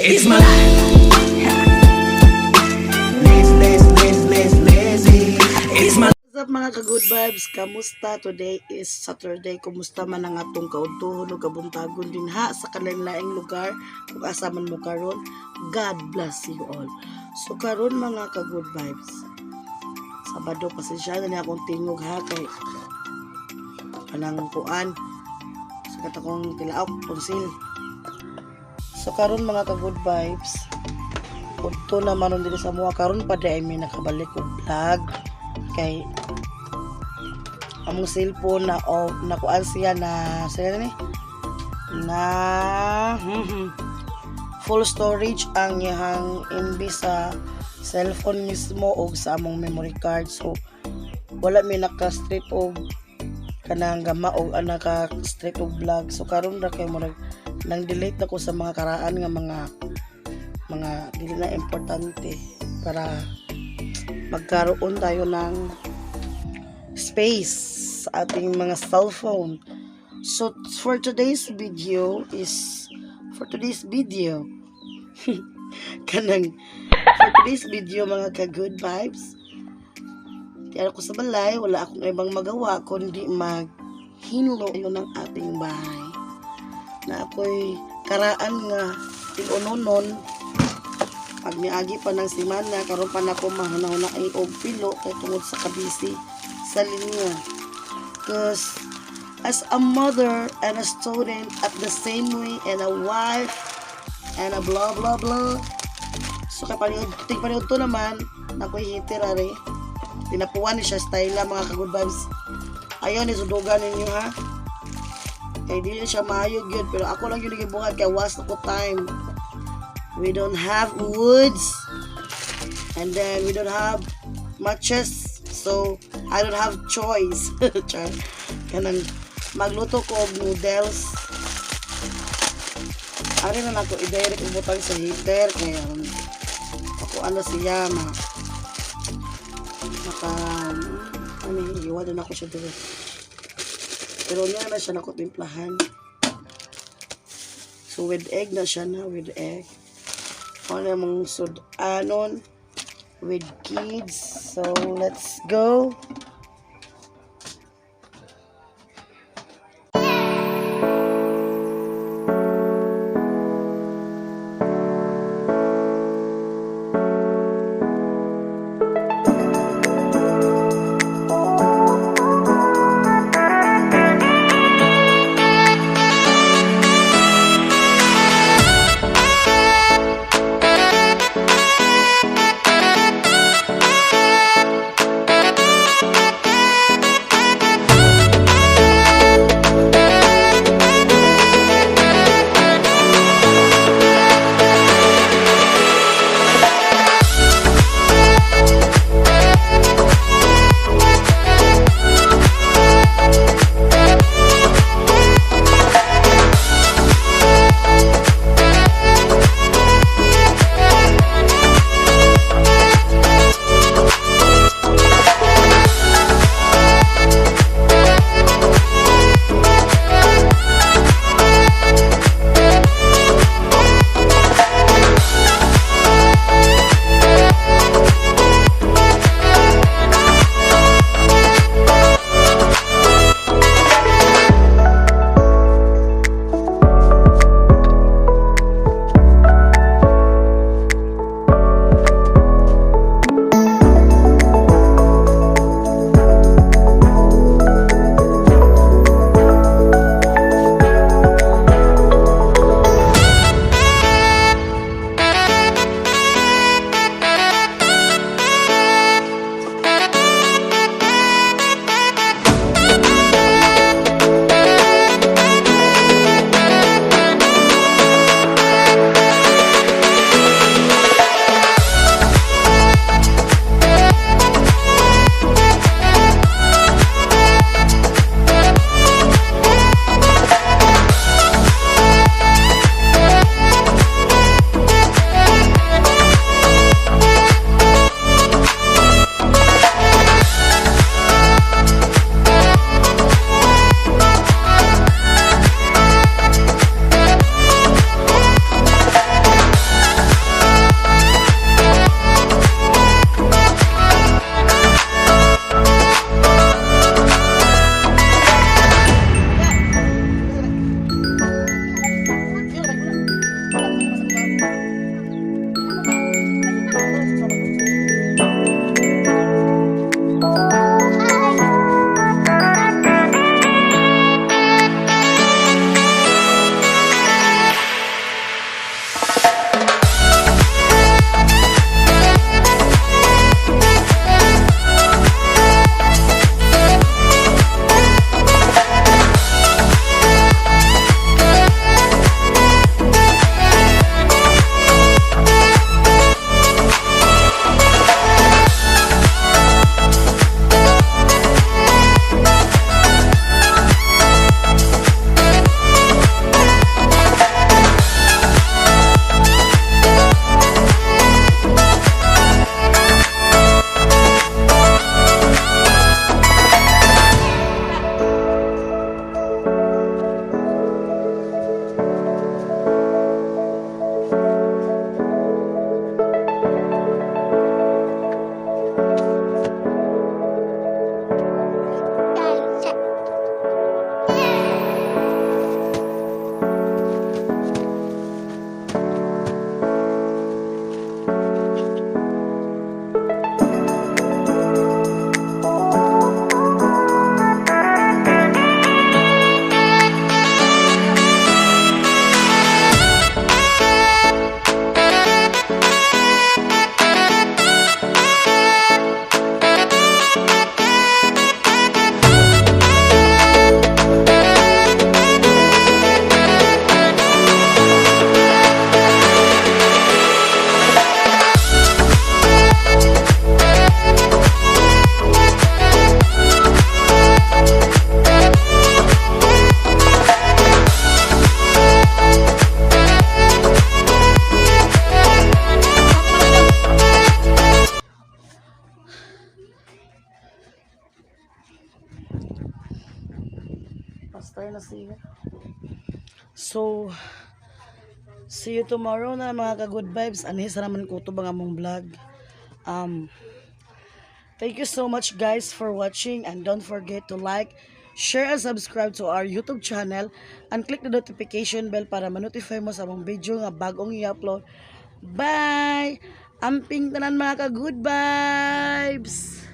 It's my life. Lazy, lazy, lazy, lazy, lazy. It's my What's up, mga ka-good vibes? Kamusta? Today is Saturday. Kumusta man ang atong kaudtuhon o kabuntagon din ha sa kalain-laing lugar kung asa man mo karon. God bless you all. So karon, mga ka-good vibes, Sabado, pasensya na niya akong tingog ha kay kanang kuan. Sakat akong tilaok, tonsil. So karon, mga ka-good vibes, udto naman nun diri sa mua karon pa di ay mi nakabalik og vlog kay among cellphone na o nakuan siya na siya ni na full storage ang iyang MB sa cellphone mismo og sa among memory card, so wala mi naka-strip og kanang gama og naka-strip og vlog. So karon ra kay murag nang delete na ko sa mga karaan nga mga dili na importante para magkaroon tayo ng space sa ating mga cellphone. So for today's video kanang for today's video, mga ka good vibes, tiyan ko sa balay, wala akong ibang magawa kundi mag hinlo yun ng ating bahay na ako'y karaan nga tilunonon pag miagi pa ng simana. Karon pa nako mahunahuna ay og pilo kay tungod sa kabisi sa linya, 'cause as a mother and a student at the same way and a wife and a blah blah blah. So kay paniud tig paniud to naman nakoy heater are tinapuan ni siya style, mga ka good vibes. Ayaw ni sudugan ninyo ha kay dili siya maayo gyud, pero ako lang yun gibuhat kay was na ko time. We don't have woods and then we don't have matches, so I don't have choice. Char. Kanang magluto ko og noodles. Ari na nako i-direct ibutang sa heater kaya ako ano siya ma maka ano iwan na ako siya dire, pero niya na siya nako timplahan. So with egg na siya na, with egg ano mong sud-anon with kids. So let's go. siya. So, see you tomorrow na, mga ka-good vibes. Anhi sa naman ko ito bang among vlog. Thank you so much, guys, for watching and don't forget to like, share and subscribe to our YouTube channel and click the notification bell para ma-notify mo sa among video nga bagong i-upload. Bye! Amping tanan, mga ka-good vibes!